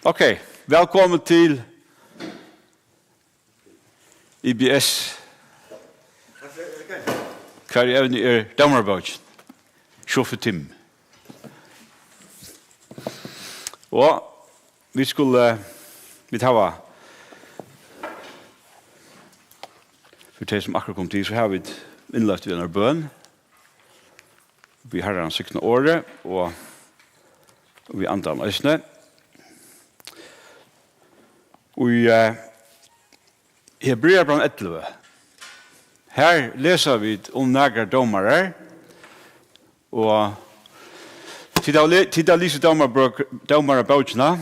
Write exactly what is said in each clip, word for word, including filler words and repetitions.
Ok, vælkomin til I B S. Hvar í evni er dómarabókin? Sjúrður Timm. Og vit skulu, vit hava, fyri tey sum akkurát komu til, so hava vit innleitt við einari bøn. Við Harrans signa orðið og, og við andan eisini. Og í, eh, Hebrearabrævinum ellivu, har lesa vit um nakrar dómarar, og tit hava le-, tit hava lisið dómarabók-, dómarabókina,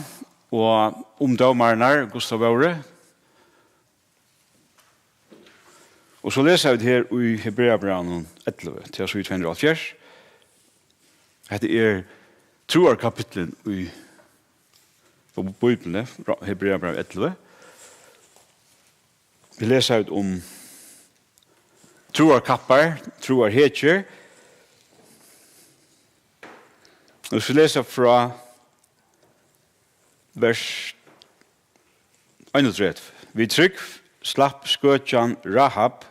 og um dómararnar, hvussu teir vóru. Og so lesa vit her í Hebrearabrævinum ellivu, tað er so í tvey hundrað og hálvfjerðs. Hetta er trúarkapitlið í Bíbliuni, Hebrearabræv ellivu. Vit lesa út um trúarkappar, trúarhetjur. Og vit lesa frá vers einogtretivu. Við trúgv slapp skøkjan Rahab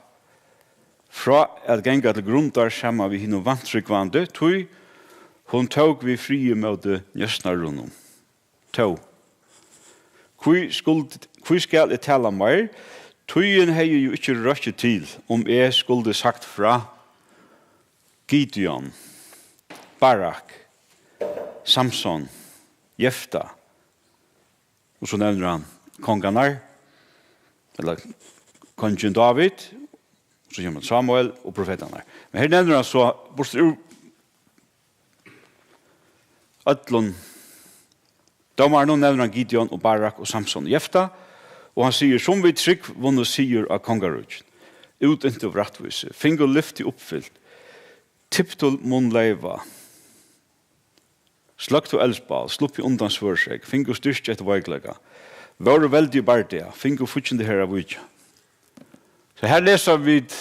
frá at ganga til grundar saman við hinum vantrúgvandi, tí hon tók við friði móti njósnarunum. Tó, hví skuld-, hví skal eg tala meir? Tíðin hevði jú ikki rokkið til, um eg skuldi sagt frá Gideon, Barak, Samson, Jefta. Og so nevnir hann kongarnar, ella kongin Dávid, so kemur Samuel og profetarnar. Men her nevnir hann so, burtur úr øllum dómarunum, nevnir hann Gideon og Barak og Samson og Jefta, og hann sigur, sum við trúgv vunnu sigur á kongaríkjum, útyntu av rættvísi, fingu lyfti uppfylt, tiptu munn leyva, sløktu eldsbál, sluppu undan svørðsógv, fingu styrki eftir veikleika, vóru veldig í bardaga, fingu fíggindi her at víkja. So her lesa vit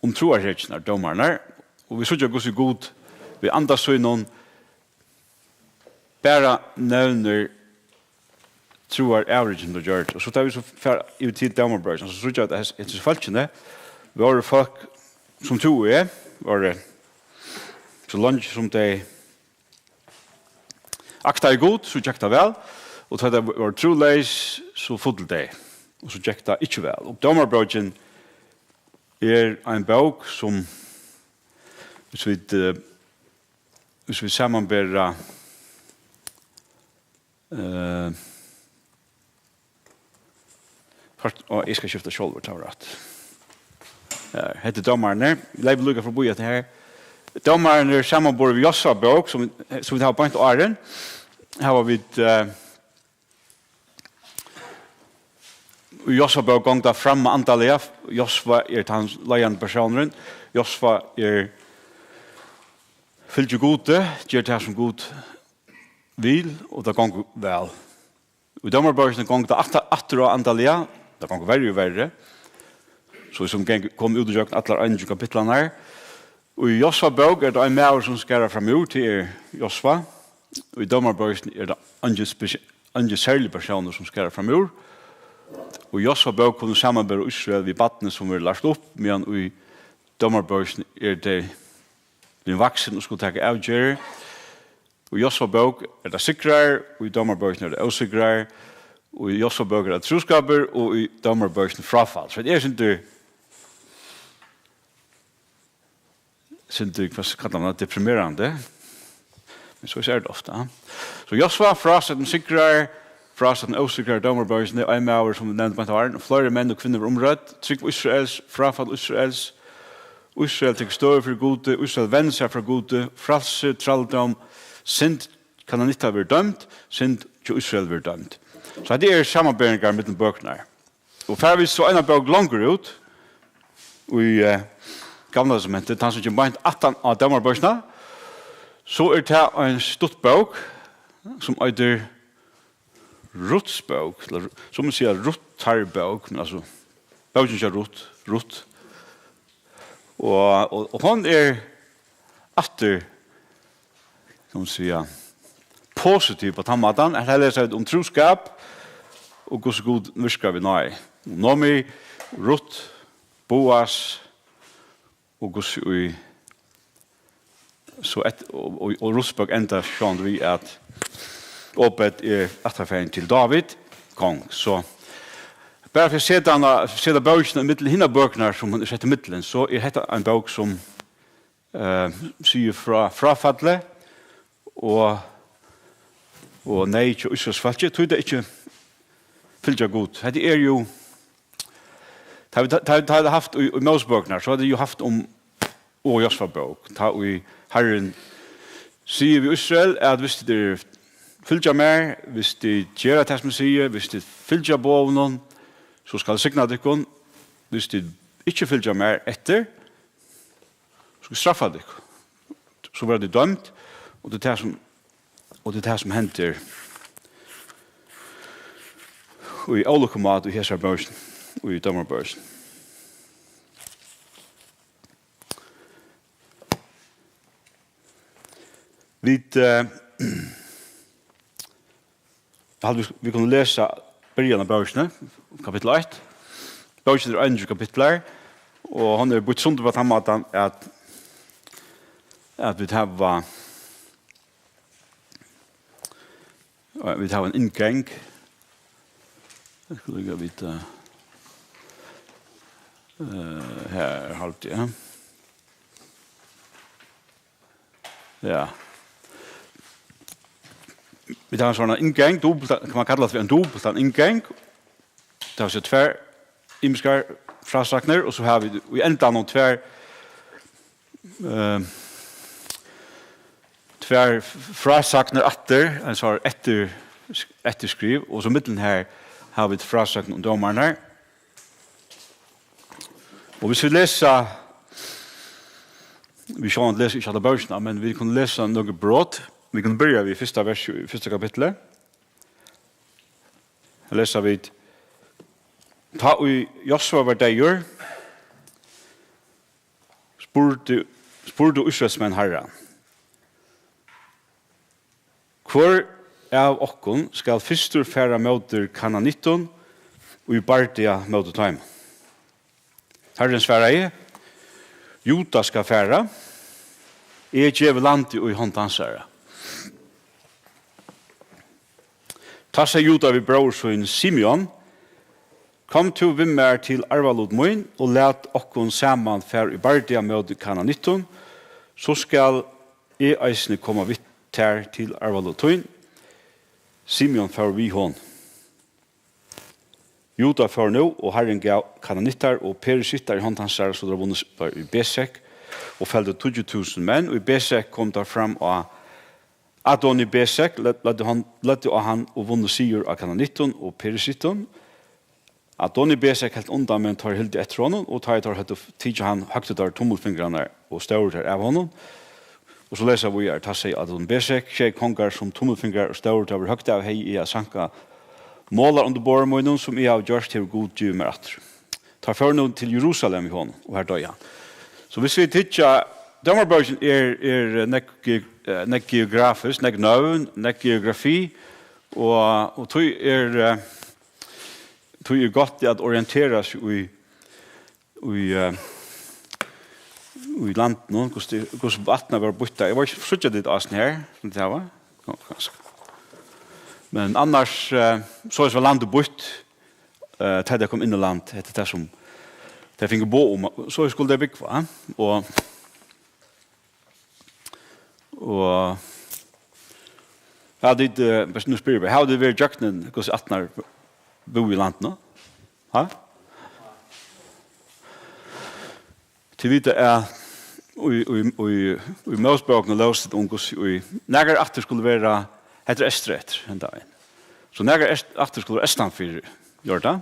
um trúarhetjurnar, dómararnar, og vit síggja, hvussu Gud við anda sínum bara nevnir trúaravrikini, sum tey gjørdu. Og so tá vit so fara yvir til dómarabókina, so síggja vit, at hesi, hesi fólkini vóru fólk, sum tú og eg vóru, so leingi sum tey aktaðu Gud, so gekk tað væl, og tá tey vóru trúleys, so fullu tey, og so gekk tað ikki væl. Og dómarabókin er ein bók, sum, hvis vit, eh, hvis vit samanbera, eh, Fyrst, og eg skal skifta sjálvur, tað var rætt. Ja, hetta er dómararnir. Eg leypi líka forbi hetta her. Dómararnir samanborið við Josva bók, sum, sum vit hava beint áðrenn. Her hava vit, eh, í Josva bók gongur tað fram andaliga. Josva er tann leiðandi persónurin. Josva er, fylgir Gudi, ger tað sum Gud vil, og tað gongur væl. Í dómarabókini gongur tað aftur, aftur á andaliga, tað gongur verri og verri. So sum geng-, kom út ígjøgnum allar einogtjúgu kapitlarnar. Og í Josva bók er tað ein maður, sum skarar fram úr, tað er Josva. Og í dómarabókini er tað eingin spesi-, eingin serlig persónur, sum skarar fram úr. Og í Josva bók kunnu samanbera Ísrael við barnið, sum verður lært upp, meðan í dómarabókini er tey blivin vaksin og skulu taka avgerðir. Í Josva bók er tað sigrar, og í dómarabókini er tað ósigrar, og í Josva bók er tað trúskapur, og í dómarabókini fráfall. So hetta er eitt sindur, sindur, hvat skal man kalla tað, deprimerandi. Men so er tað ofta. So Josva, frásøgn um sigrar, frásøgn um ósigrar í dómarabókini, ein maður sum vit nevndu beint áðrenn, og fleiri menn og kvinnur verða umrødd, trúgv Ísraels, fráfall Ísraels, Ísrael tekur støðu fyri Gudi, Ísrael vendir sær frá Gudi, frælsi, trældóm, synd Kanaanittar verður dømd, synd hjá Ísrael verður dømd. So hetta er samanberingar millum bøkurnar. Og fara vit so eina bók longur út í, eh, Gamla Testamenti, tann sum kemur beint aftan á dómarabókina, so er tað ein stutt bók sum eitur Ruts bók, ella Ru-, sum man siga Ruttar bók, men altso, bókin hjá Rut, Rut. Og, og, og hon er aftur, kann man siga, positiv á tann mátan, at her lesa vit um trúskap og hvussu Gud virkar við náði. Naomi, Ruth, Boas og hvussu í, so et, og, og, og Ruths bók endar sjálvandi við, at Obed er ættarfaðirin til David, kong. So bara fyri at seta hana, seta bókina í millum hinar bøkurnar, sum hon er sett í millum, so er hetta ein bók, sum eh, sigur frá fráfalli og, og neyð hjá Ísraels fólki, tí tey ikki fylgja Gud. Hetta er jú, tá vit, tá, tá vit haft í, í Mósebøkurnar, so hevði jú haft um og Josva bók, tá ið Harrin sigur við Ísrael, at viss tit eru, fylgja mær, viss tit gera tað, sum eg sigi, viss tit fylgja boðunum, so skal eg signa tykkum. Viss tit ikki fylgja mær eftir, skal eg straffa tykkum. So verða tit dømd, og tað er tað, sum, og tað er tað, sum hendir í ólukkum mát í hesar bókini, í Dómarbókini. Vit, eh, haldi, vit, vit kunnu lesa byrjan av bókini, kapittul eitt. Bókin er einogtjúgu kapitlar, og hon er býtt sundur á tann mátan, at, at vit hava, eh, vit hava ein inngang. Eg skal líka vita, eh, her, haldi eg. Ja. Vit hava ein sovorðnan inngang, dupult, kann man kalla tað fyri ein dupultan inngang. Tað eru so tvær ymiskar frásagnir, og so hava vit í endanum tvær, eh, tvær frásagnir aftur, ein sovorðin eftir, eftirskriv, og so millum her hava vit frásøgn um dómararnar. Og viss vit lesa, vit sjálvandi lesa ikki alla bókina, men vit kunnu lesa nøkur brot. Vit kunnu byrja við fyrsta vers í fyrsta kapitli. Her lesa vit: Tá ið Josva var deyður, spurdu, spurdu Ísraelsmenn Harran: Hvør av okkum skal fyrstur fara móti kananittum í bardaga móti teimum? Harrin svaraði: Juda skal fara, eg gevi landið í hond hansara. Tá segði Juda við bróður sín Simeon: Kom tú við mær til arvalut mín, og lat okkum saman fara í bardaga móti kananittum, so skal eg eisini koma við tær til arvalut tín. Simeon fór við honum. Juda fór nú, og Harrin gav kananittar og perisittar í hond hansara, so teir vunnu seigur í Besek og feldu tíggju túsund menn. Og í Besek komu teir fram á Adoni-Besek, lø-, løgdu hann, løgdu á hann og vunnu sigur á kananittum og perisittum. Adoni-Besek helt undan, men teir hildu eftir honum, og tá ið teir høvdu tikið hann, høgdu teir tummilfingrarnar og stóru teir av honum. Og so lesa vit víðari: Tá segði Adoni-Besek: Sjey kongar sum tummilfingrar og stóru teir vóru høgd av, hevði eg at sanka molar undir borði mínum, sum eg havi gjørt, hevur Gud givið mær aftur. Teir fóru nú til Jerusalem við honum, og har doyði hann. So viss vit hyggja, Dómarbókin er, er nógv ge-, eh, nógv geografisk, nógv nøvn, nógv geografi, og, og tí er, eh, tí er gott at orientera seg í, í, eh, í landinum, hvussu, hvussu vatnið var býtt. Eg veit ikki, síggja tit ásin her, sum tit hava? Jú, kanska. Men annars, eh, soleiðis var landið býtt, eh, tá tey komu inn í land, hetta er tað, sum tey fingu boð um, so skuldu tey búgva, og, og, ja, tit, eh, nú spyrji eg bara, hava tit verið gjøgnum, hvussu ættarnar búðu í landinum? Ha? Tit vita, at í, í, í, í Mósebókunum lósu tit um, hvussu í, nakrar ættir skulu vera, hetta er eystureftir, henda vegin. So nakrar est-, ættir skulu vera eystan fyri Jordan.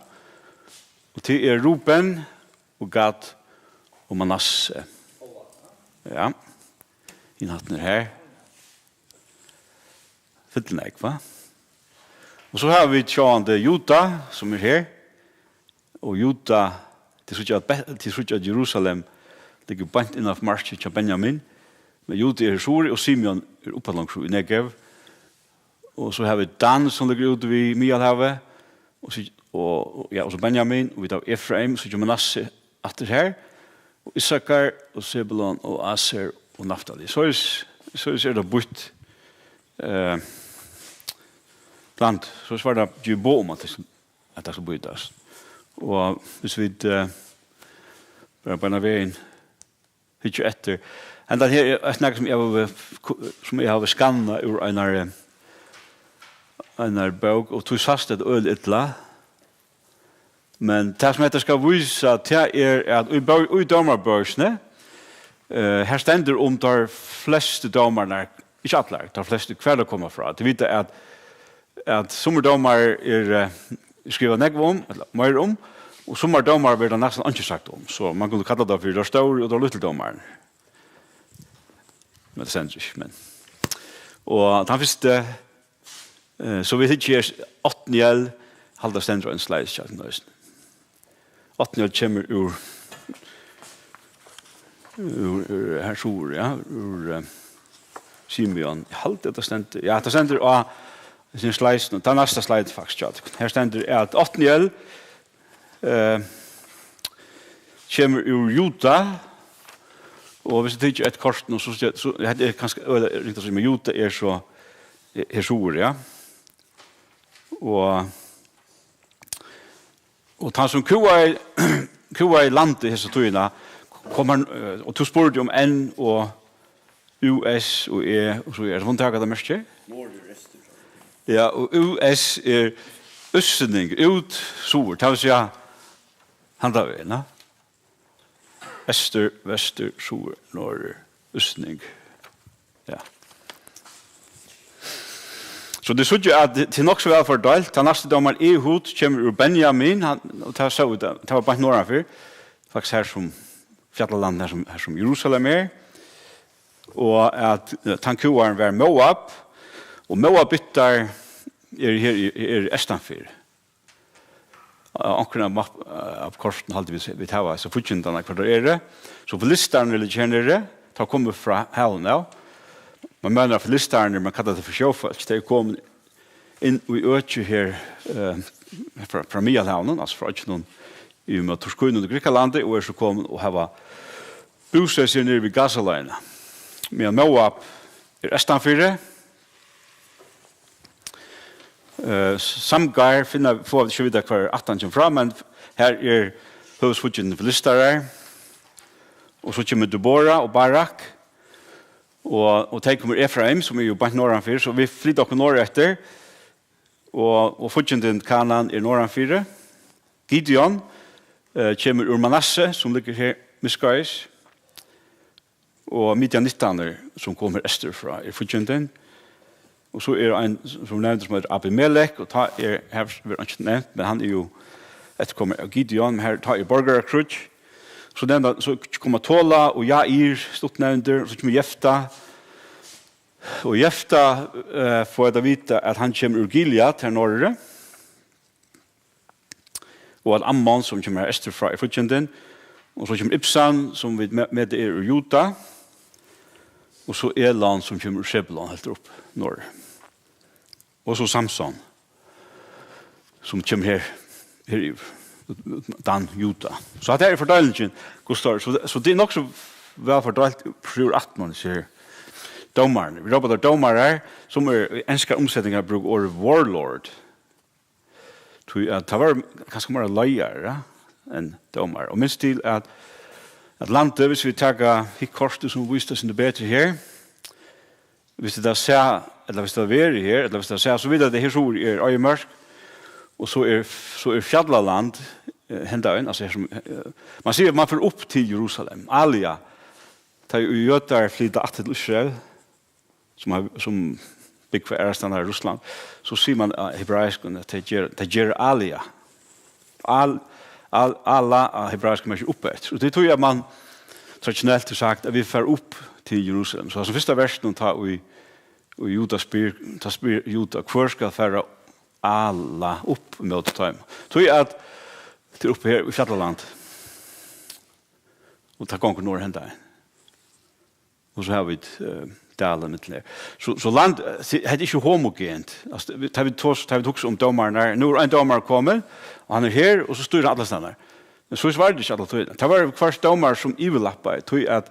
Og tað er Ruben og Gad og Manasse. Ja. Hin ættin er her. Fyllir nógv, hva? Og so hava vit sjálvandi Juda, sum er her. Og Juda, tit síggja, at Be-, tit síggja, at Jerusalem liggur beint innanfyri markið hjá Benjamin. Men Juda er her suðuri, og Simeon er uppi langt í Negev. Og so hava vit Dan, sum liggur úti við Miðalhavið, og so, og, og, ja, og so Benjamin, og vit hava Efraim, so kemur Manasse aftur her, og Issakar, og Sebulon, og Aser, og Naftali. Soleiðis, soleiðis er tað býtt, eh, land. Soleiðis var tað givið boð um, at tað, at tað skal býtast. Og hvis vit, eh, bara beinanvegin hyggja eftir. Hendan her er eitt nakað, sum eg havi, sum eg havi skannað úr einari, einari bók, og tú sæst tað øgiliga illa. Men tað, sum hetta skal vísa, tað er, at í bó-, í Dómarabókini, eh, her stendur um teir flestu dómararnar, ikki allar, teir flestu, hvar teir koma frá. Tit vita, at at summir dómarar er, eh, skrivað nógv um, ella meira um, og summar dómarar verður tað næstan einki sagt um. So man kundi kalla tað fyri teir stóru og teir lítlu dómararnar. Men tað stendur ikki, men. Og tann fyrsti, eh, so vit ikki er Otniel, halda stendur ein slice hjá nøsen. Otniel kemur úr, úr, úr her suður, ja, úr, eh, Simeon. Eg haldi, at tað stendur, ja, tað stendur á sin slide, tað næsta slide, faktiskt, ja. Her stendur, at Otniel, eh, kemur úr Juda, og hvis tú tekur eitt kort nú, so, so, hetta er kanska øgiliga ringt at siga, men Juda er so, er, er suður, ja. Og Og tann sum kúgaði, kúgaði landið hesa tíðina, kom hann, eh, og tú spurdi um N og U S og E og so er, hon taka tað merkið? Norður, eystur. Ja, og U S er útsynning, út, suður, tað vil siga, handan vegin, ja. Eystur, vestur, suður, norður, útsynning. Ja. So tit síggja, at tað er nokk so væl fordeilt. Tann næsti dómarin, Ehud, kemur úr Benjamin, hann, og tað sá vit, tað var beint norðanfyri, faktiskt her sum fjallaland, her sum, her sum Jerusalem er. Og at, eh, tann kúgarin var Moab, og Moabitar eru her í, eru eystanfyri. Á onkrum av mapp-, av kortum haldi vit, vit hava hesar fíggindarnar, hvar teir eru. So filistararnir liggja her niðri, teir komu frá havinum av. Man meinar, at filistararnir, man kallar tey fyri sjófólk, tey komu inn í økið her, eh, frá, frá Miðalhavinum, altso frá økinum í móti Turkíum og Grikkalandi, og eru so komin og hava bústatt seg niðri við Gazaleiðina. Meðan Moab er eystanfyri, Eh, Samgar, finna, fáa vit ikki vita, hvar ættin kemur frá, men her er høvuðsfíggindin filistarar. Og so kemur Debora og Barak. Og, og tey koma úr Efraim, sum er jú beint norðanfyri, so vit flyta okkum norðureftir. Og, og fíggindin Kanaan er norðanfyri. Gideon, eh, kemur úr Manasse, sum liggur her miðskeiðis. Og Midianitarnir, sum koma eysturfrá, er fíggindin. Og so er ein, sum nevndur, sum eitur Abimelek, og tá er, her verður einki nevnt, men hann er jú eftirkomari av Gideon, men her, tá er borgarakríggj. So nevnda, so koma Tola og Jair, stutt nevndir, og so kemur Jefta. Og Jefta, eh, fáa vit at vita, at hann kemur úr Gilead, her norðuri. Og at Ammon, sum kemur her eysturfrá, er fíggindin. Og so kemur Ibsan, sum vit me-, meta er úr Juda. Og so Elon, sum kemur úr Sebulon, helt upp norður. Og so Samson, sum kemur her, her í Dan, Juda. So hatta er fordeilingin, Gustav. So, so tað er nokk so væl fordeilt, prøvur at man sær dómararnar. Vit rópa teir dómarar, sum er, í enskar umsetingar brúka orðið warlord. Tí at tað var kanska meira leiðarar, ja, enn dómarar. Og minst til at, at landið, hvis vit taka hitt kortið, sum vísti sindur betri her, hvis tað sá, ella hvis tað verið her, ella hvis tað sá, so vita tey, her suður er oyðimørk, og so er, so er fjallaland, eh, hendan vegin, altso her sum, eh, man sigur, man fer upp til Jerusalem, Alia, tá ið jødar flyta aftur til Ísrael, sum har, sum búgva aðrastaðni í Russlandi, so sigur man á hebraiskum, at tey ger, tey ger Alia. Al-, al-, Ala á hebraiskum merkir upp eftir. Og tað er tí, at man traditionelt hevur sagt, at vit fara upp til Jerusalem. So sum fyrsta versinum, tá ið, ið Juda spyr, tá spyr Juda, hvør skal fara Ala upp ímóti teimum? Tí at tað er uppi her í fjallaland. Og tað gongur norður hendan. Og so hava vit, eh, dali millum her. So, so land, eh, si-, hetta er ikki homogent. Altso, vi, tá vit tos-, tá vit hugsa um dómararnar, nú er ein dómari komin, og hann er her, og so stýrir hann allastaðni. Men so var tað ikki alla tíðina. Tað var hvørt dómari, sum yvirlappaði, tí at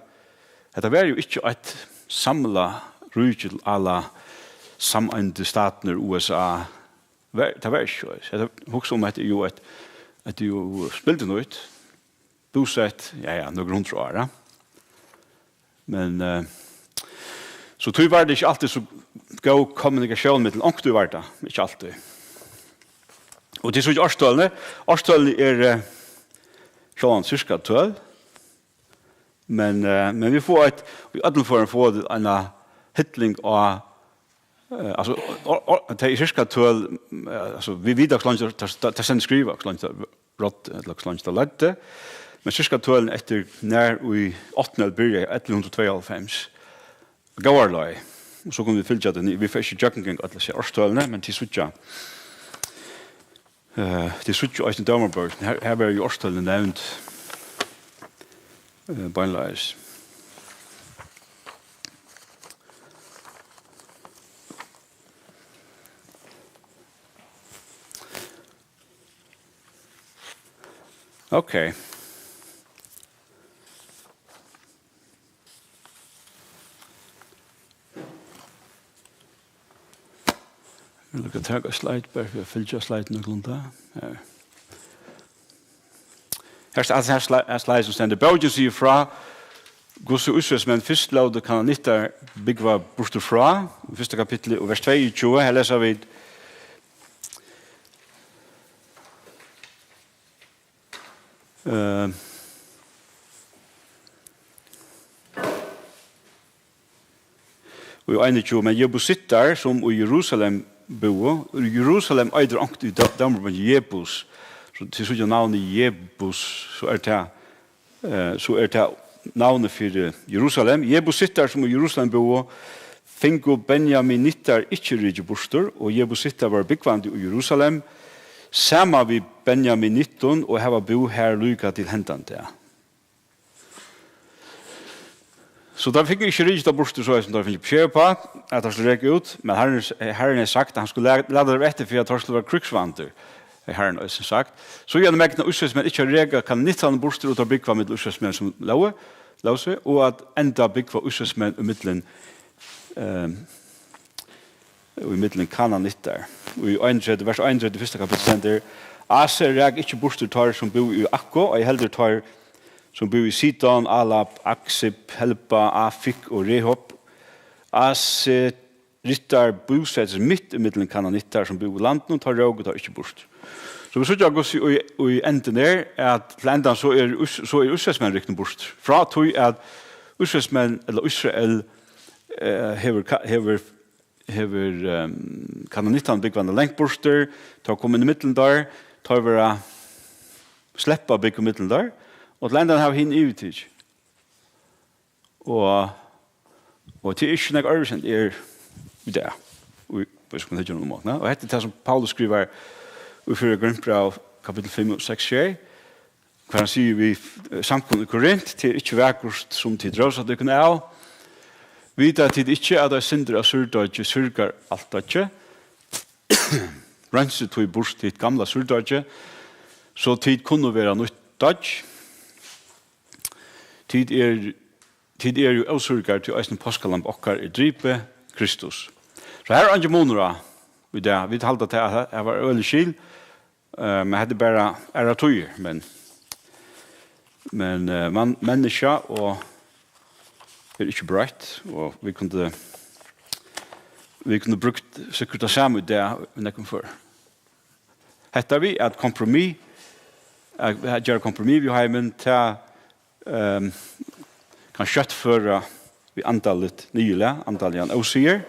hetta var jú ikki eitt samlað ríki til alla sameindu statirnar, U S A. Var, tað var ikki so. Hetta, hugsa um, hetta er jú eitt, hetta er jú spildurnýtt. Búsett, ja, ja, nøkur hundrað ár, ja. Men, eh, so tí var tað ikki altíð so góð kommunikatión millum, onkuntíð var tað, ikki altíð. Og til síggja árstølini, árstølini er, eh, sjálvandi sirkatøl, men, eh, men vit fáa eitt, í øllum førum fáa vit eina hilling á, eh, altso, or, or, tað er sirkatøl, eh, altso, vit vita hvussu leingi tað, tað, tað stendur skrivað, hvussu leingi tað ráddi, ella hvussu leingi tað leiddi, men sirkatølini eftir nær í átjan byrjaði, ellivu hundrað og tveyoghálvfems. Góðar leið. Og so kunnu vit fylgja tað niður. Vit fara ikki gjøgnumganga øll hesi árstølini, men tit síggja, eh, tit síggja eisini dómarabókin. Her, her verða jú árstølini nevnd, eh, beinleiðis. Okay. Eg vil taka slide, bara fyri at fylgja slide nøkulunda. Her. Her, her, her slide, sum stendur: Bókin sigur frá, hvussu Ísraelsmenn fyrst lótu kananittar búgva burtur frá, í fyrsta kapitli og vers tveyogtjúgu, her lesa vit, eh, og í einogtjúgu, men jebusittar, sum í Jerusalem búðu, Jerusalem eitur onkuntíð í dó-, dómarabókini Jebus, so tit síggja navnið Jebus, so er tað, eh, so er tað navnið fyri Jerusalem. Jebusittar, sum í Jerusalem búðu, fingu benjaminittar ikki rikið burtur, og jebusittar vóru búgvandi í Jerusalem, saman við benjaminittum, og hava búð har líka til hendan dag. So teir fingu ikki rikið tað burtur, so sum teir fingu besked uppá, at teir skuldu reka út, men Harrin, Harrin hevði sagt, at hann skuldi la-, lata teir eftir, fyri at teir skuldu vera krígsvandir, hevði Harrin eisini sagt. Síðani megna Ísraelsmenn ikki at reka kananittarnar burtur, og teir búgva millum Ísraelsmenn sum lógu, lósu, og at enda búgva Ísraelsmenn í millum, ehm, og í millum kananittar. Og í einogtretivu, vers einogtretivu, fyrsta kapittul stendur: Aser rak ikki burtur teir, sum búðu í Akko, ei heldur teir, sum búðu í Sidon, Alab, Aksib, Helba, Afik og Rehob. Aserittar búsettir mitt í millum kananittar, sum búðu í landinum, teir róku teir ikki burtur. So vit síggja, hvussu í, í endin er, at til endan so er, Ís-, so er Ísraelsmenn riknir burtur. Frá tí at Ísraelsmenn, ella Ísrael, eh, hevur ka-, hevur hevur, ehm, kananittarnar búgvandi langt burtur, teir koma inn í millum teir, teir verða, sleppa at búgva í millum teir, og til endan hava hini yvirtikið. Og, og tað er ikki nógv øðrvísi enn tað er í dag, í, í, sum man hyggur um, og hetta er tað, sum Paulus skrivar í fyrra Korintbræv, kapittul fimm og seks, sjey, hvar hann sigur við, eh, samkomuna í Korint: Tað er ikki vakurt, sum tit rósa tykkum av. Vita tit ikki, at eitt sindur av súrdeiggj súrgar alt deiggið? Reinsið tí burt hitt gamla súrdeiggið, so tit kunnu verða nýtt deiggj. Tit er, tit eru jú ósúrgar, tí eisini páskalamb okkara er dripið, Kristus. So her er eingin munur á í dag. Vit halda tað, at her var øgiliga skil, eh, men hetta er bara aðrar tíðir, men, men, eh, man, menniskja og er ikki broytt, og vit kundu, vit kundu brúkt sikkurt tað sama í dag í nógvum førum. Hetta við at kompromiss, at, at gera kompromiss við heimin, tað, ehm, kann skjótt føra við andaligt niðurlag, andaligan ósigur.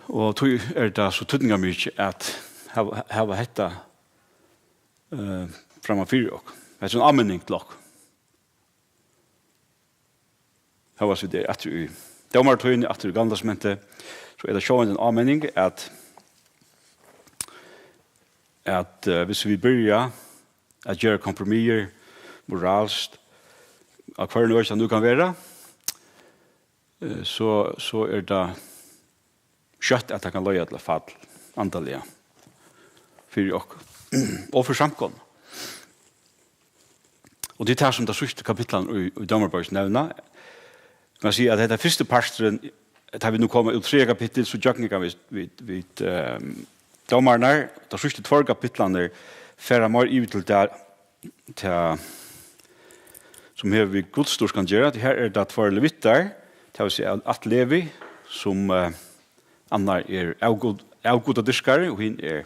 Og tí er tað so týdningarmikið at hava, hava hetta, eh, framman fyri okkum. Hetta er ein áminning til okkum. Hóast vit eru aftur í Dómaratíðini, aftur í Gamla Testamenti, so er tað sjálvandi ein áminning, at, at, eh, hvis vit byrja at gera kompromisser moralskt, á hvørjum øki tað nú kann vera, eh, so, so er tað skjótt, at tað kann leiða til fall, andaliga, fyri okkum og fyri samkomuna. Og tað er tað, sum tey síðstu kapitlarnir í, í Dómarabókini nevna. Man kann siga, at hetta fyrsti parturin, tá vit nú koma út triðja kapittul, so gjøgnumganga vit, vit, vit, ehm, Dómararnar, teir síðstu tveir kapitlarnir fara meir yvir til tað, tað, sum hevur við gudsdýrkan at gera. Tí her eru tað tveir levitar, tað vil siga, ætt Levi, sum, eh, annar er avgud-, avgudadyrkari, og hin er,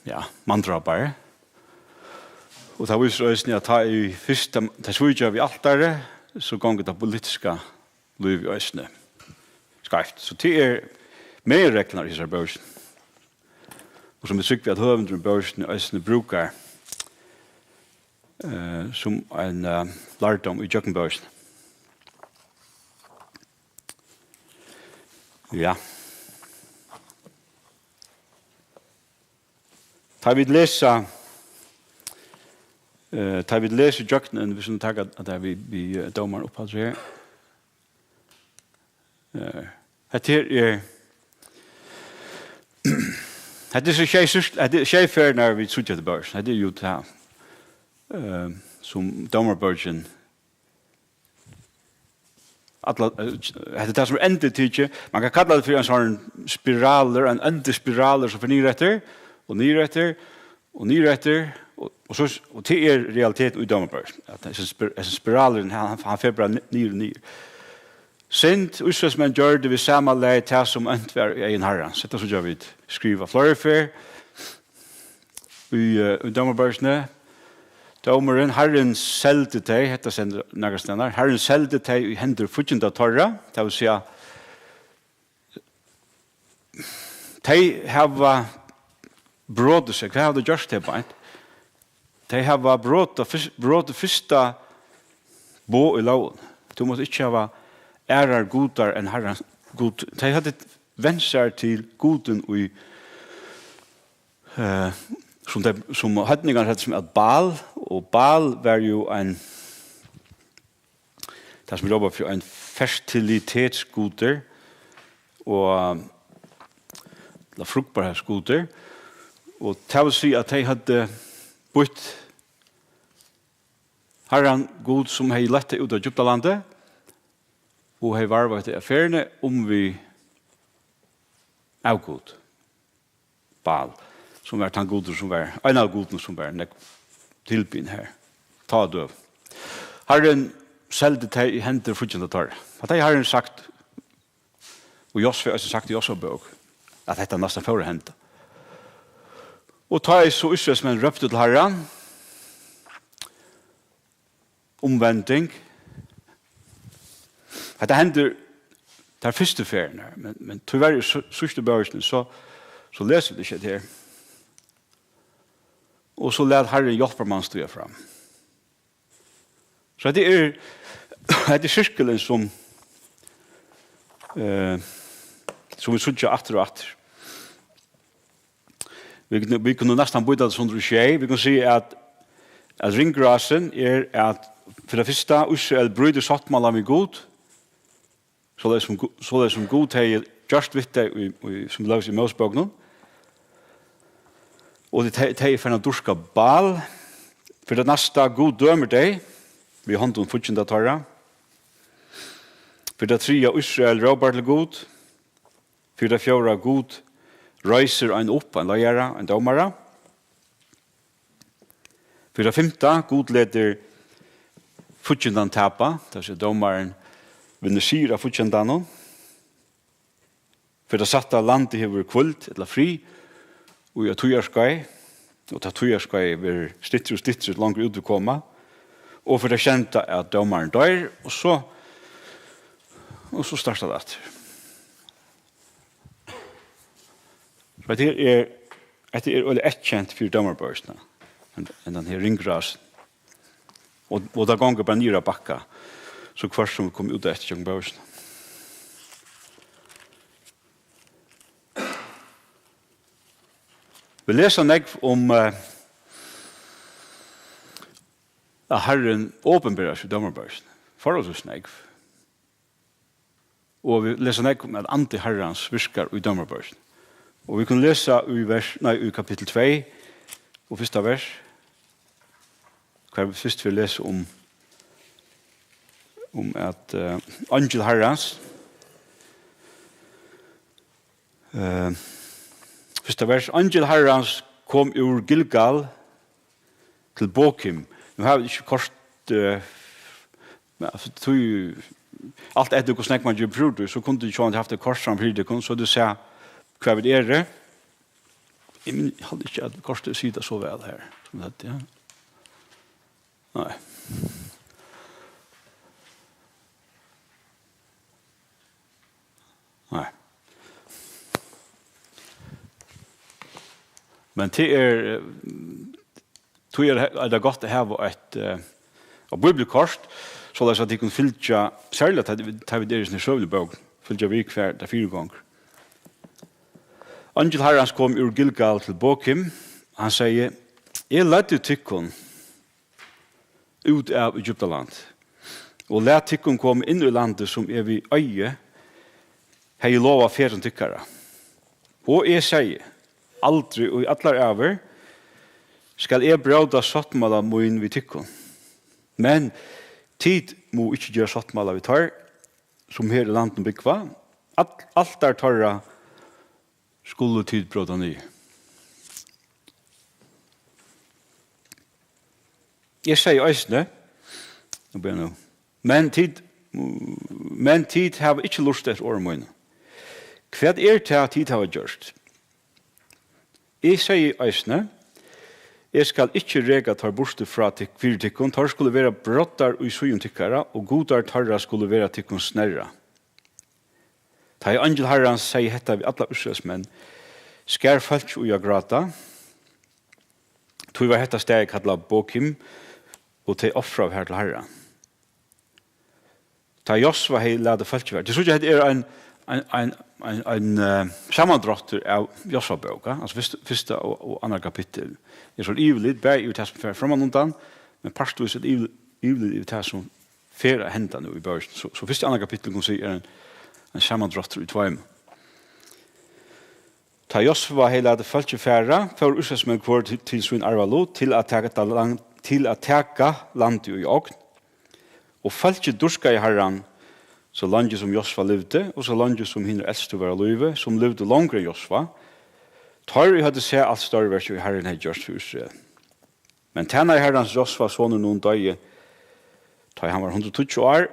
ja, manndrápari. Og tað vísir eisini, at tá ið fyrst tað, tað svíkja við altarið, so gongur tað politiska lívið eisini skeivt. So tað er meginreglan í hesari bókini. Og sum eg trúgvi, at høvundurin í bókini eisini brúkar, eh, sum ein, eh, lærdóm í gjøgnum bókina. Ja. Tá vit lesa, eh, tá vit lesa í gjøgnum, viss vit taka at tað við, við, eh, Dómarin uppaftur her. Eh, hetta her er, hetta er so sjey syst-, hetta er sjey ferðirnar vit síggja til bókin. Hetta er jú tað, eh, sum Dómarabókin Alla, eh, hetta er tað, sum er endurtikið. Man kann kalla tað fyri ein sånn spiralur, ein endurspiralur, sum fer niður eftir, og niður eftir, og niður eftir, og, og so, og tað er realiteten í Dómarabókini, at hesin spir-, hesin spiralurin, hann, hann, hann fer bara ni-, niður og niður. Synd, Ísraelsmenn gjørdu við sama lagi tað, sum ónt var í eygum Harrans. Hetta síggja vit skrivað fleiri ferð í, eh, í Dómarabókini. Dómurin, Harrin seldi tey, hetta stendur nakrar staðnar, Harrin seldi tey í hendur fíggindar teirra, tað vil siga, tey hava brotið seg. Hvat hava tey gjørt, tey beint? Tey hava brotið fyrst-, brotið fyrsta boð í lógini. Tú mást ikki hava aðrar gudar enn Harran Gud. Tey høvdu vent sær til gudin í, eh, sum tey, sum heidningarnir høvdu, sum æt Baal, og Baal var jú ein, tað sum vit rópa fyri ein fertilitetsgudur og, ella frugtbarheitsgudur, og tað vil siga, at tey høvdu býtt Harran Gud, sum hevði leitt tey út av Egyptalandi og hevði varðveitt tey á ferðini, um við avgud, Baal, sum var tann gudur, sum var ein av gudunum, sum var nógv tilbiðin har tá á døgum. Harrin seldi tey í hendur fíggindar teirra. Hatta hevði Harrin sagt, og Josva eisini sagt í Josva bók, at hetta næstan fór at henda. Og tá ið so Ísraelsmenn róptu til Harran, umvending. Hetta hendir tær fyrstu ferðirnar, men, men tíverri í sí-, síðstu bókini, so, so lesa vit ikki hetta her. Og so læt Harrin hjálparmann stíga fram. So hetta er, hetta er sirkulin sum, eh, sum vit síggja aftur og aftur. Vit kunnu, vit kunnu næstan býta tað sundur í sjey. Vit kunnu siga, at, at ringrásin er, at fyri tað fyrsta, Ísrael brýtur sáttmálan við Gud, soleiðis sum Gu-, soleiðis sum Gud hevði gjørt við tey í, í, sum lógst í Mósebókunum. Og tey, tey eru farin at dýrka Baal. Fyri tað næsta, Gud dømir tey við hondum fígginda teirra. Fyri tað triðja, Ísrael rópar til Gud. Fyri tað fjórða, Gud reisir ein upp, ein leiðara, ein dómara. Fyri tað fimta, Gud letur fíggindan tapa, tað vil siga, dómarin vinnur sigur av fíggindanum. Fyri tað sætta, landið hevur hvíld ella frið í eitt tíðarskeið, og tað tíðarskeiðið verður styttri og styttri, so longur út vit koma. Og fyri tað sjeynda, at dómarin doyr, og so, og so startar tað aftur. So hetta her er, hetta er øgiliga eyðkent fyri dómarabókina, enn, enn tann her ringrásin. Og, og tað gongur bara niður á bakka, so hvørt sum vit koma út eftir gjøgnum bókina. Vit lesa nógv um, eh, at Harrin opinberar seg í dómarabókini. Forholdsvis nógv. Og vit lesa nógv um, at andi Harrans virkar í dómarabókini. Og vit kunnu lesa í vers, nei, í kapittul tvey og fyrsta vers, hvar vit fyrst vil lesa um, um at, eh, eingil Harrans, eh, fyrsta vers, eingil Harrans kom úr Gilgal til Bokim. Nú hava vit ikki koyrt, eh, men, altso, tí, alt eftir hvussu nógv mann ger brúk, so kundu vit sjálvandi havt eitt kort fram fyri tykkum, so tú sært, hvar vit eru. Eg minn-, eg haldi ikki, at kortið situr so væl her, sum hetta, ja. Nei. Nei. Men tað er, eh, tí er, er tað gott at hava eitt, eh, eitt bíbliukort, soleiðis at tit kunnu fylgja, serliga tá, tá vit eru í hesum søguligu bókum, fylgja við, hvar tað fyrigongur. Eingil Harrans kom úr Gilgal til Bokim. Hann segði: Eg leiddi tykkum út av Egyptaland, og læt tykkum koma inn í landið, sum eg við eiði hevði lovað feðrum tykkara. Og eg segði: Aldri í allar ævir skal eg bróta sáttmála mín við tykkum. Men tit mugu ikki gera sáttmála við teir, sum her í landinum búgva. Al-, altar teirra skulu tit bróta niður. Eg segði eisini, nú byrjar nú, men tit, men tit hava ikki lurtað eftir orðum mínum. Hvat er tað, tit hava gjørt? Eg segði eisini: Eg skal ikki reka teir burtur frá tyk-, fyri tykkum, teir skulu vera broddar í síðum tykkara, og gudar teirra skulu vera tykkum snerra. Tá ið eingil Harrans segði hetta við allar Ísraelsmenn, skar fólkið í at gráta. Tí var hetta staðið kallað Bokim, og tey ofraðu har til Harran. Tá Josva hevði latið fólkið fara. Tit síggja, hetta er ein, ein, ein, ein, ein, eh, samandráttur av Josva bók, ja? Altso fyrst-, fyrsta og, og annað kapittul. Er so yvirlit, bæði yvir tað sum fer frammanundan, men partvíst eitt yvir-, yvirlit yvir tað sum fer at henda nú í bókini. So, so fyrsta og annað kapittul, kunnu siga, er ein, ein samandráttur í tveimum. Tá Josva hevði latið fólkið fara, fóru Ísraelsmenn hvør til, til sín arvalut, til at taka land, til at taka landið í ogn. Og fólkið dýrkaði Harran, so leingi sum Josva livdi, og so leingi sum hinir elstu vóru á lívi, sum livdu longur enn Josva. Teir, ið høvdu sæð alt stórverkið, ið Harrin hevði gjørt fyri Ísrael. Men tænari Harrans, Josva, sonur Nun, doyði, tá ið hann var hundrað og tíggju ár,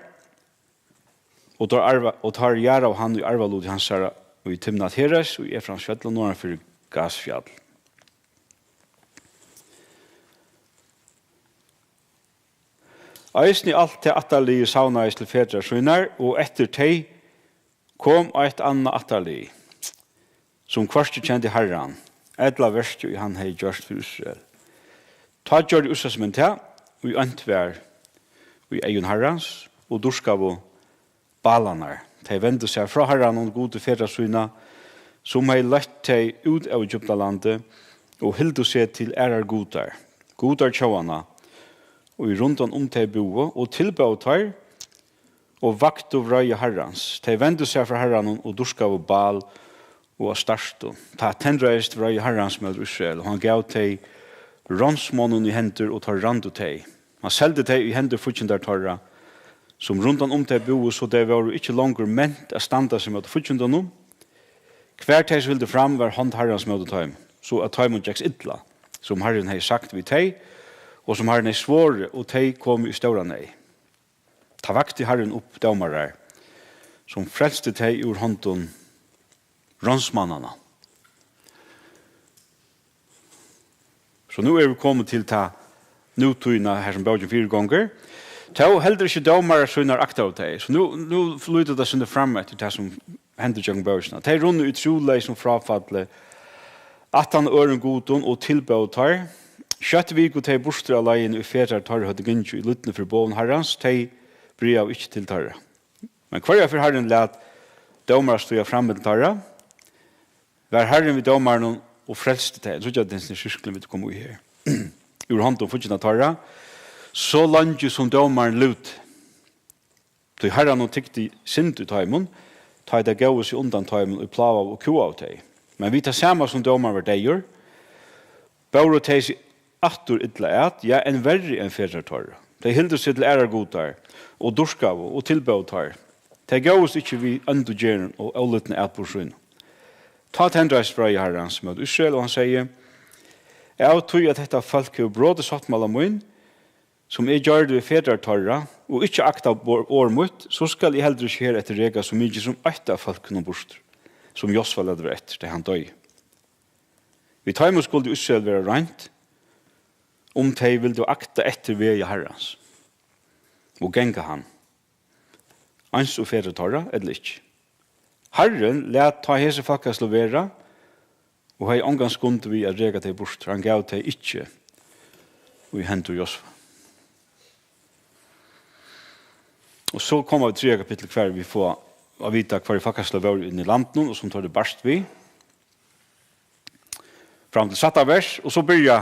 og teir arva-, og teir jarðaðu hann í arvaluti hansara í Timnat Heres, í Efraimsfjalli, norðan fyri Gaasfjall. Eisini alt tað ættarliðið savnaðist til fedrar sínar, og eftir tey kom eitt annað ættarlið, sum hvørki kendi Harran, ella verkið, ið hann hevði gjørt fyri Ísrael. Tá gjørdu Ísraelsmenn tað, ið ónt var í eygum Harrans, og dýrkaðu Baalarnar. Tey vendu sær frá Harranum, Gudi fedra sína, sum hevði leitt tey út av Egyptalandi, og hildu seg til aðrar gudar, gudar tjóðanna, ið rundan um tey búðu, og tilbóðu teir, og vaktu vreiði Harrans. Tey vendu sær frá Harranum og dýrkaðu Baal og Astartu. Tá tendraðist vreiði Harrans móti Ísrael, og hann gav tey ránsmonnum í hendur, og teir rændu tey. Hann seldi tey í hendur fíggindar teirra, sum rundan um tey búðu, so tey vóru ikki longur ment at standa seg móti fíggindunum. Hvar tey so hildu fram, var hond Harrans móti teimum, so at teimum gekst illa, sum Harrin hevði sagt við tey, og sum Harrin hevði svorið, og tey komu í stóra neyð. Tá vakti Harrin upp dómarar, sum frelsti tey úr hondum ránsmannanna. So nú eru vit komin til ta nútíðina, har sum bókin fyrigongur. Tó heldur ikki dómarar sínar aktaðu tey. So nú, nú lítur tað sindur fram eftir tað, sum hendi gjøgnum bókina. Tey runnu í trúleysum fráfalli aftan á øðrum gudum og tilbóðu teir. Skjótt viku tey burtur av leiðini, ið fedrar teirra høvdu gingið í lydni fyri boðum Harrans, tey brævaðu ikki til teirra. Men hvørja ferð Harrin læt dómarar stíga fram millum teirra, var Harrin við dómarunum og frelsti tey. Síggja, tað er sirklurin, vit koma í her. Úr hondum fígginda teirra, so leingi sum dómarin livdi. Tí Harranum tykti synd í teimum, tá ið tey góvu seg undan teimum, ið plágaðu og kúgaðu tey. Men við tað sama sum dómarin var deyður, bóru tey seg aftur illa at, ja, enn verri enn fedrar teirra. Tey hildu seg til aðrar gudar, og dýrkaðu og tilbóðu teir. Tey góvust ikki við óndu gerðum og ólýdna atburð sínum. Tá tendraðist vreiði Harrans móti Ísrael, og hann segði: Av tí at hetta fólk hevur brotið sáttmála mín, sum eg gjørdi við fedrar teirra, og ikki aktað bor-, orð mítt, so skal eg heldur ikki hereftir reka so mikið sum eitt av fólkunum burtur, sum Josva læt vera eftir, tá hann doyði. Við teimum skuldi Ísrael vera reint, um tey vildu akta eftir vegi Harrans og ganga hann, eins og fedrar teirra, ella ikki. Harrin læt tá hesi fólkasløg vera, og hevði ongan skund við at reka tey burtur. Hann gav tey ikki í hendur Josva. Og so koma vit í triðja kapittul, hvar vit fáa at vita, hvar fólkasløg vóru inni í landinum, og sum teir barst við. Fram til sætta vers, og so byrja,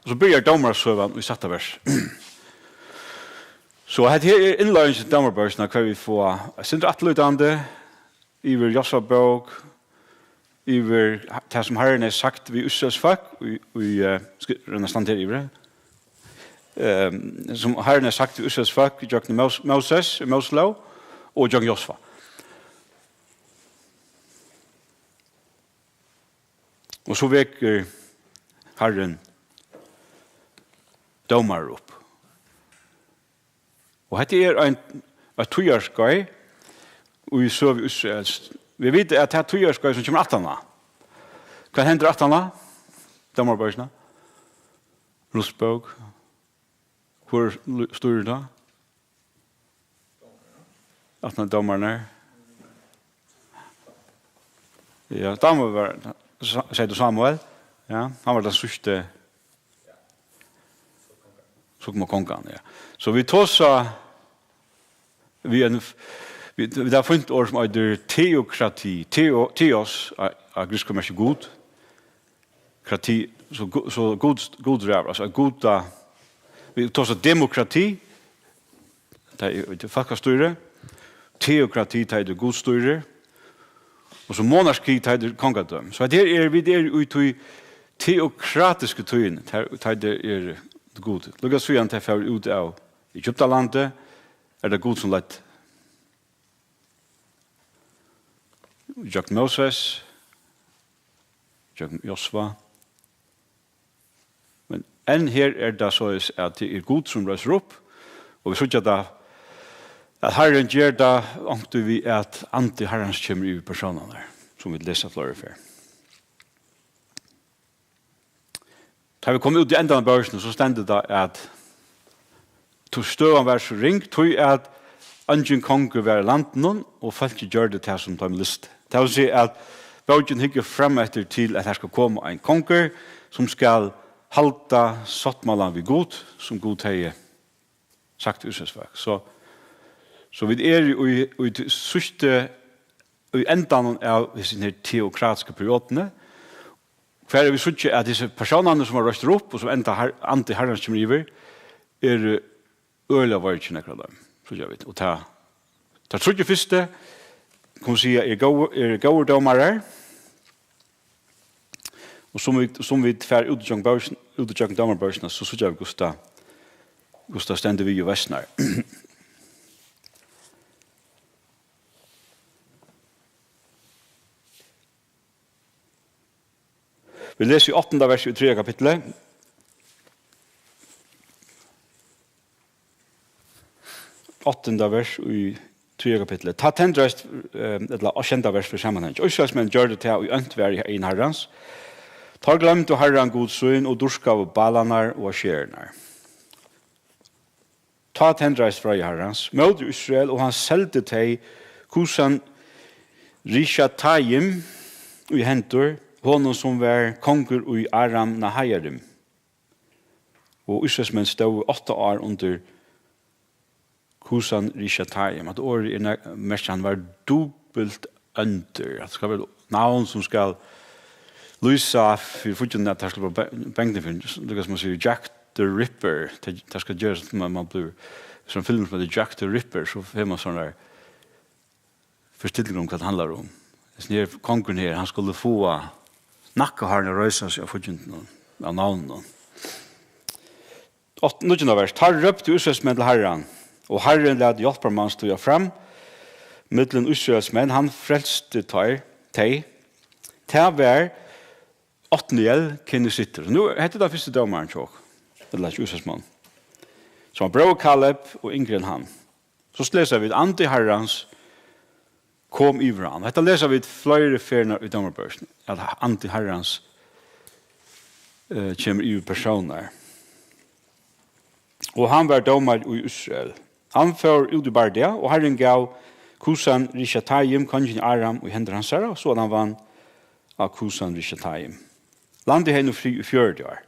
og so byrjar dómarasøgan í sætta vers. So hetta her er innleiðingin til dómarabókina, hvar vit fáa eitt sindur afturlítandi yvir Josva bók, yvir tað, sum Harrin hevði sagt við Ísraels fólk, í, í, eh, skal royna at standa her yvir, ehm, sum Harrin hevði sagt við Ísraels fólk gjøgnum Mós-, Móses, Móselóg, og gjøgnum Josva. Og so vekur Harrin dómarar upp. Og hetta er ein, eitt tíðarskeið í søgu Ísraels. Vit vita, at tað tíðarskeið, sum kemur aftaná, hvat hendir aftaná dómarabókina? Rutsbók. Hvør stýrir tá? Aftan á dómararnar. Ja, Dávid var, Sa-, segði tú Samuel? Ja, hann var tann síðsti. So koma kongarnir, ja. So vit tosa við ein, vit, vit hava funnið orð sum eitur teokrati, teo-, teos, á, á grikskum merkir Gud. Krati, so Gu-, so Gud, Gud ræður, altso at Gud, tá, vit tosa demokrati, tað er, tað er fólkastýri, teokrati, tað er Gud stýrir, og so monarki, tað er kongadømi. So hetta her er, vit eru í tí teokratisku tíðini, tað, tað er Gud. Líka síðan tey fóru út av Egyptalandi, er tað Gud sum leiddi. Gjøgnum Móses, gjøgnum Josva. Men enn her er tað soleiðis, at tað er Gud, sum reisir upp, og vit síggja tað, at Harrin ger tað, onkuntíð við at andi Harrans kemur yvir persónarnar, sum vit lesa fleiri ferð. Tá vit koma út í endan av bókini, so stendur tað, at tí støðan var so ring, tí at eingin kongur var í landinum, og fólkið gjørdi tað, sum teimum lysti. Tað vil siga, at bókin hyggur fram eftir til, at har skal koma ein kongur, sum skal halda sáttmálan við Gud, sum Gud hevði sagt við Ísraels fólk. So, so vit eru í, í tí síðstu, í endanum av hesi her teokratisku periodini, hvar vit síggja, at hesir persónarnir, sum eru reistir upp, og sum enda har-, andi Harrans kemur yvir, eru øgiliga veikir, nakrir av teimum, síggja vit. Og tað, teir tríggir fyrstu, kunnu siga, eru góðir, eru góðir dómarar. Og sum vit, sum vit fara út ígjøgnum bókin, út ígjøgnum dómarabókina, so síggja vit, hvussu tað, hvussu tað stendur við og versnar. Vit lesa í áttanda vers í triðja kapitli. Áttanda vers í triðja kapitli. Tá tendraðist, eh, ella sjeynda vers fyri samanhang. Ísraelsmenn gjørdu tað, ið ónt var í eygum Harrans. Teir gloymdu Harran Gud sín og dýrkaðu Baalarnar og Asherarnar. Tá tendraðist vreiði Harrans móti Ísrael, og hann seldi tey Kusan Risjataim í hendur, honum, sum var kongur í Aram Nahajarim. Og Ísraelsmenn stóðu átta ár undir Kusan Risjataim. Hatta orðið er nær-, merkir, hann var dupult óndur. Hatta skal vera navn, sum skal lýsa fyri fíggindini, at teir skulu vera be-, bangnir fyri. Líka sum man sigur, Jack the Ripper. Tað, tað skal gerast, at man, man blívur, sum filmur sum eitur Jack the Ripper, so fær man sovorðnar fortelling um, hvat tað handlar um. Hesin her kongurin her, hann skuldi fáa nakkahárini at reisa seg á fíggindunum, av navninum. Átt-, níggjunda vers. Tá róptu Ísraelsmenn til Harran, og Harrin læt hjálparmann stíga fram millum Ísraelsmenn, hann frelsti teir, tey. Tað var Otniel kenisittur. Nú, hetta er tann fyrsti dómarin hjá okkum, ella hjá Ísraelsmonnum, sum var bróðir Kaleb og yngri enn hann. So lesa vit, Andi Harrans kom yvir hann. Hetta lesa vit fleiri ferðir í Dómarbókini, at Andi Harrans, eh, kemur yvir persónar. Og hann var dómari í Ísrael. Hann fór út í bardaga, og Harrin gav Kusan Rishatayim, kongin í Aram, í hendur hansara, so at hann vann á Kusan Rishatayim. Landið hevði nú frið í fjøruti ár.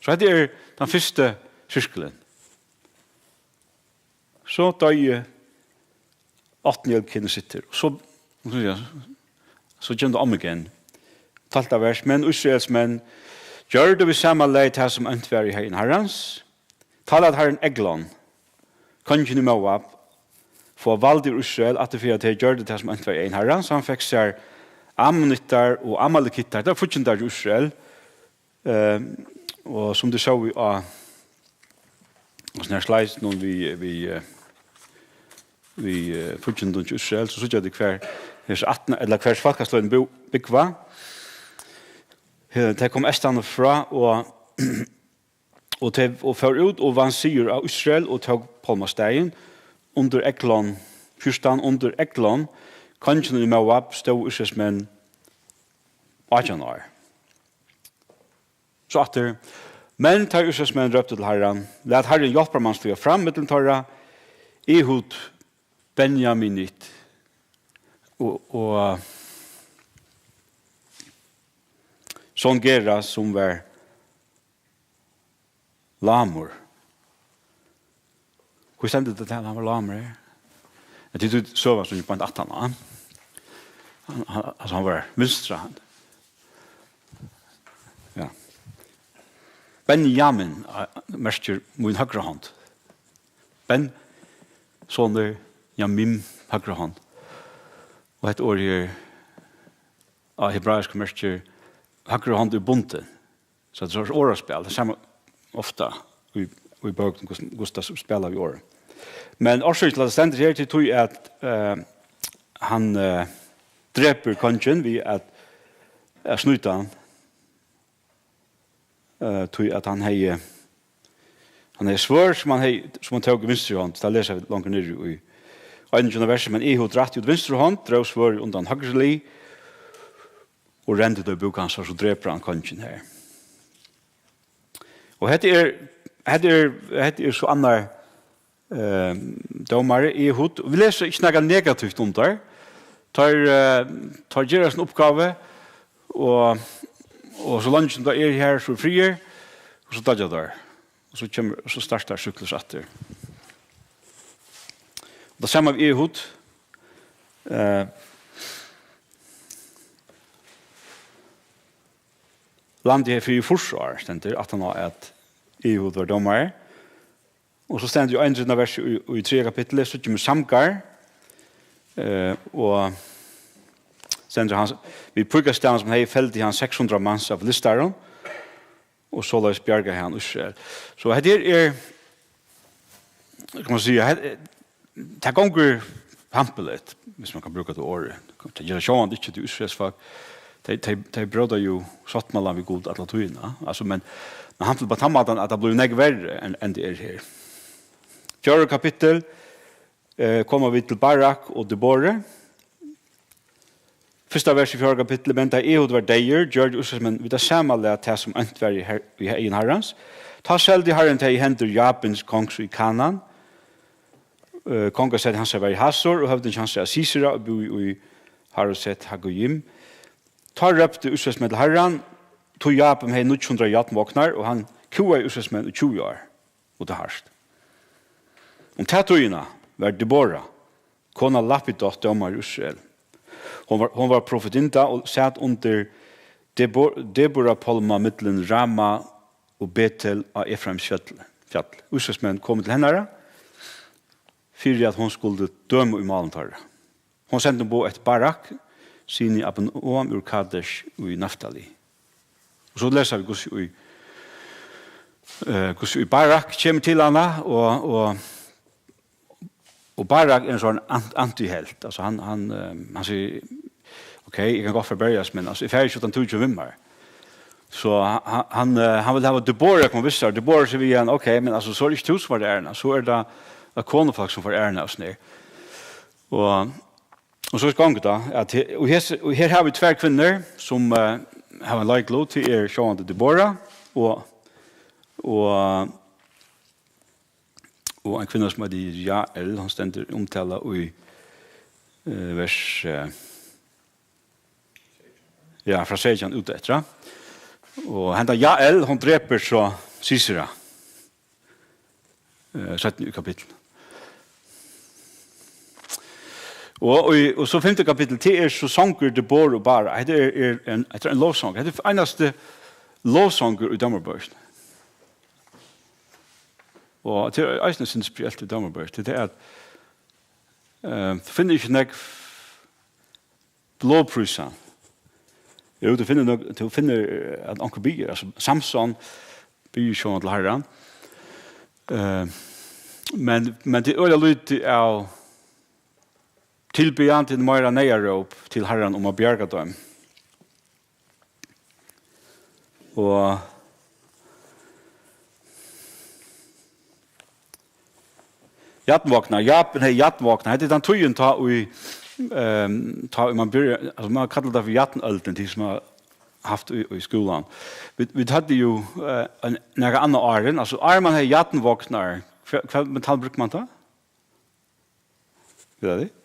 So hetta er tann fyrsti sirkulin. So doyði Otniel kenisittur. Og so, so siga, so kemur tað um again. Tólvta vers. Men Ísraelsmenn gjørdu við sama lagi tað, sum ónt var í eygum Harrans. Tá læt Harrin Eglon, kongin í Moab, fáa vald yvir Ísrael, aftur fyri at tey gjørdu tað, sum ónt var í eygum Harrans. Hann fekk sær ammonittar og amalekittar, tað var fíggindar í Ísrael, eh, og sum tey sóu á, á sånn her slides nú við, við, eh, við, eh, fíggindum til Ísrael, so síggja tey hvar hesi aftan, ella hvar fólkasløgini bú-, búgva. Eh, tey komu eystan frá og, og tey, og fóru út og vannu sigur á Ísrael og tóku pálmastaðin undir Eglon, fjúrtan, undir Eglon, kongin í Moab, stóðu Ísraelsmenn átjan ár. So aftur. Men tá Ísraelsmenn róptu til Harran, læt Harrin hjálparmann stíga fram millum teirra, Ehud Benjaminit, og, og son Gera, sum var lámur. Hví stendur tað, at hann var lámur her? At tit søga, sum er beint aftan á. Hann, hann, altso, hann var vinstra hand. Ja. Benjamin, eh, merkir mín høgra hond. Ben, sonur Jamim, høgra hond. Og hetta orðið her á hebraiskum merkir høgra hond er bundin. So tað er so orðaspæl, tað sama ofta í, í bókum, hvussu, hvussu tað spæla við orð. Men orsøkin til at tað stendur her, til tí at, eh, hann, eh, drepur kongin við at, at snýta hann. Eh, tí at hann hevði, hann hevði svørð, sum hann hevði, sum hann tók í vinstru hond. Tað lesa vit longur niðri í einogtjúgunda versi, men Ehud rætti út vinstru hond, dró svørðið undan høgru lið, og rendi tað í búk hansara, so drepur hann kongin her. Og hetta er, hetta er, hetta er so annar, eh, dómari, Ehud. Vit lesa ikki nakað negativt um teir. Teir, eh, teir gera sína uppgávu, og, og so leingi sum teir eru her, so er friður, og so doyggja teir. Og so kemur, so startar syklus aftur. Og tað sama við Ehud. Eh, Landið hevði frið í fýrs ár, stendur, aftan á at Ehud var dómari. Og so stendur í einogtretivunda versi í, í triðja kapitli, síggja vit Samgar, eh, og stendur hann, við píkastaðin sum hann hevði, feldi hann seks hundrað mans av filistarum, og soleiðis bjargaði hann Ísrael. So hetta her er, kann man siga, her, tað gongur hampiligt, hvis man kann brúka tað orðið. Tað ger sjálvandi ikki til Ísraels fólk. Tey, tey, tey bróta jú sáttmálan við Gud alla tíðina. Altso, men, men hampiligt á tann mátan, at tað blívur nógv verri enn, enn tað er her. Fjórða kapittul, eh, koma vit til Barak og Deboru. Fyrsta vers í fjórða kapitli, men tá Ehud var deyður, gjørdu Ísraelsmenn við tað sama lag tað, sum ónt var í her-, í eygum Harrans. Tá seldi Harrin tey í hendur Jabins kongs í Kanaan. Eh, kongasæti hansara var í Hasor, og høvdingi hansara Sisera, og búði í Haroset Hagoyim. Tá róptu Ísraelsmenn til Harran, tí Jabin hevði níggju hundrað járnvognar, og hann kúgaði Ísraelsmenn í tjúgu ár, og tað hart. Um ta tíðina var Debora, kona Lapidot, dómari í Ísrael. Hon var, hon var profetinna og sat undir Debo-, Debora-pálma millum Rama og Betel á Efraims fjall, fjall. Ísraelsmenn komu til hennara, fyri at hon skuldi døma í málum teirra. Hon sendi boð eftir Barak, syni Abinoam úr Kadesh í Naftali. Og so lesa vit, hvussu í, eh, hvussu í Barak kemur til hana, og, og, og Barak er ein sånn ant-, antihelt. Altso, hann, hann, eh, hann sigur, ok, eg kann gott fara at berjast, men, altso, eg fari ikki uttan tú kemur við mær. So hann, hann, eh, hann vil hava Debora koma við sær. Debora sigur við hann, ok, men, altso, so er tað ikki tú sum fært æruna, so er tað eitt konufólk sum fær æruna og soleiðis. Og, og so gongur tað, at he-, og her, og her hava vit tvær kvinnur, sum, eh, hava ein leiklut, tað er sjálvandi Debora, og, og, og ein kvinna sum eitur Jael, hon stendur umtalað í, eh, vers, eh, ja, frá seytjan út eftir, ja. Og henda Jael, hon drepur so Sisera, eh, seinni í kapitlinum. Og, og, og so fimta kapittul, tað er so songur Debora og Barak. Hetta er, er ein, hetta er ein lovsongur. Hetta er einasti lovsongur í Dómarabókini. Og tað er eisini sindur spesielt í Dómarabókini. Tað er at, eh, tú finnur ikki nógv lovprísa. Jú, tú finnur nok-, tú finnur, eh, at onkur biður, altso, Samson biður sjálvandi til Harran. Eh, men, men tað er øgiliga lítið av tilbiðjan, tað er meira neyðaróp til Harran um at bjarga teimum. Og jarnvognar, Japan hevði jarnvognar. Hetta er tann tíðin tá í, ehm, tá í man byrjar, altso, man kallar tað fyri jarnøldin, tey sum hava havt í, í skúlanum. Vit, vit høvdu jú, eh, ein, nakað annað áðrenn, altso, áðrenn man hevði jarnvognar, hvat, hvat metal brúkti man tá? Vita tit?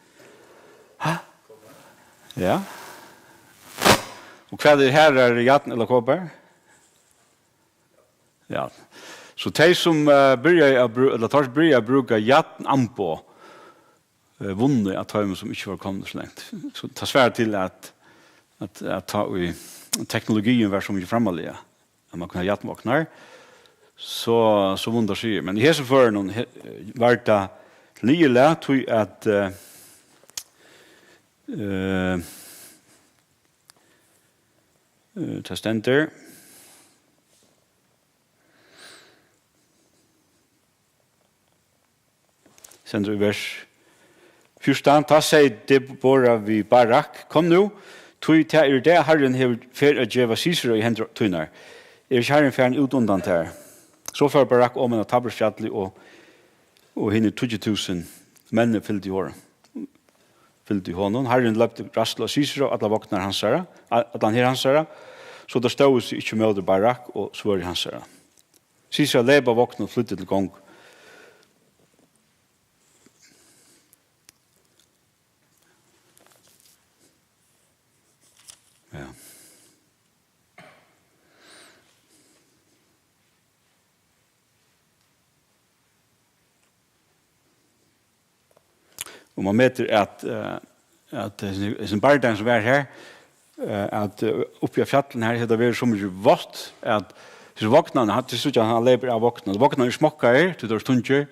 Ha? Ja. Og hvat er harðari, jarn ella kopar? Ja. So tey sum, eh, byrjaðu at brú-, ella teir sum byrjaðu at brúka jarnamboð, eh, vunnu av teimum sum ikki vóru komnir so langt. So tað svarar til at, at, at tá í teknologiin var so mikið framarlega, at man kundi hava jarnvognar, so, so vunnu teir sigur. Men í hesum førinum he-, var tað til niðurlag, tí at, eh, eh, eh, tað stendur, stendur í vers fjúrtan, tá segði Debora við Barak: Kom nú, tí tað er í dag, Harrin hevur, fer at geva Sisera í hendur tínar. Er ikki Harrin farin út undan tær? So fór Barak oman á Taborsfjallið, og, og hinir tíggju túsund menn fylgdu honum, fylgdu honum. Harrin loypti ræðslu á Sisera og allar vognar hansara, a-, allan her hansara, so teir stóðu seg ikki móti Barak og svørði hansara. Sisera leyp av vogni og flýddi til gongu. Ja. Og man metir at, eh, at hesin, hesin bardagin sum var her, eh, at, eh, uppi á fjallinum her, hetta verður so mikið vátt, at hesir vagnarnir, hann, til síggja, hann leypur av vogninum. Vagnarnir eru smokkaðir, tí teir eru tungir,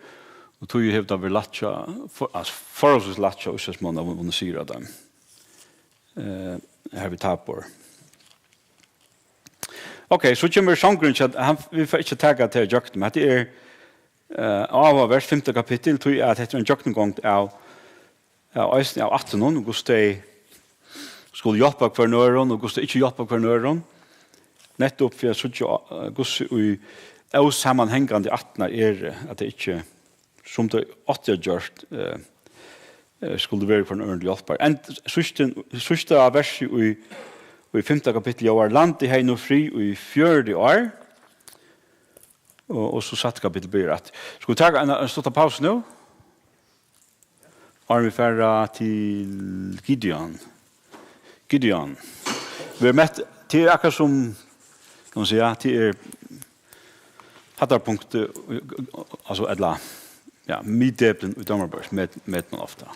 og tí hevur tað verið lætt hjá, for, altso, forholdsvis lætt hjá Ísraelsmonnum at vunna sigur á teimum. Eh, her við Tabor. Ok, so kemur songurin, so hann, vit fara ikki at taka tað ígjøgnum, men hetta er, eh, áhugavert, fimta kapittul, tí at hetta er ein gjøgnumgongd av, av eisini av ættunum, og hvussu tey skulu hjálpa hvørjum øðrum, og hvussu tey ikki hjálpa hvørjum øðrum. Nettupp fyri at síggja, eh, hvussu í ósamanhangandi ættirnar eru, at tey ikki, sum tey áttu at gjørt, eh, eh, skuldu verið hvørjum øðrum til hjálpar. Enn síðsta, síðsta versi í, í fimta kapitli ljóðar: Landið hevði nú frið í fjøruti ár. Og, og so sætta kapittul byrjar aftur. Skulu vit taka eina, eina stutta pausu nú? Áðrenn vit fara til Gideon. Gideon. Vit eru mett, tað er akkurát sum, kann man siga, tað er hæddarpunktið, altso, ella, ja, miðdepilin í Dómarabók, met-, metir man ofta.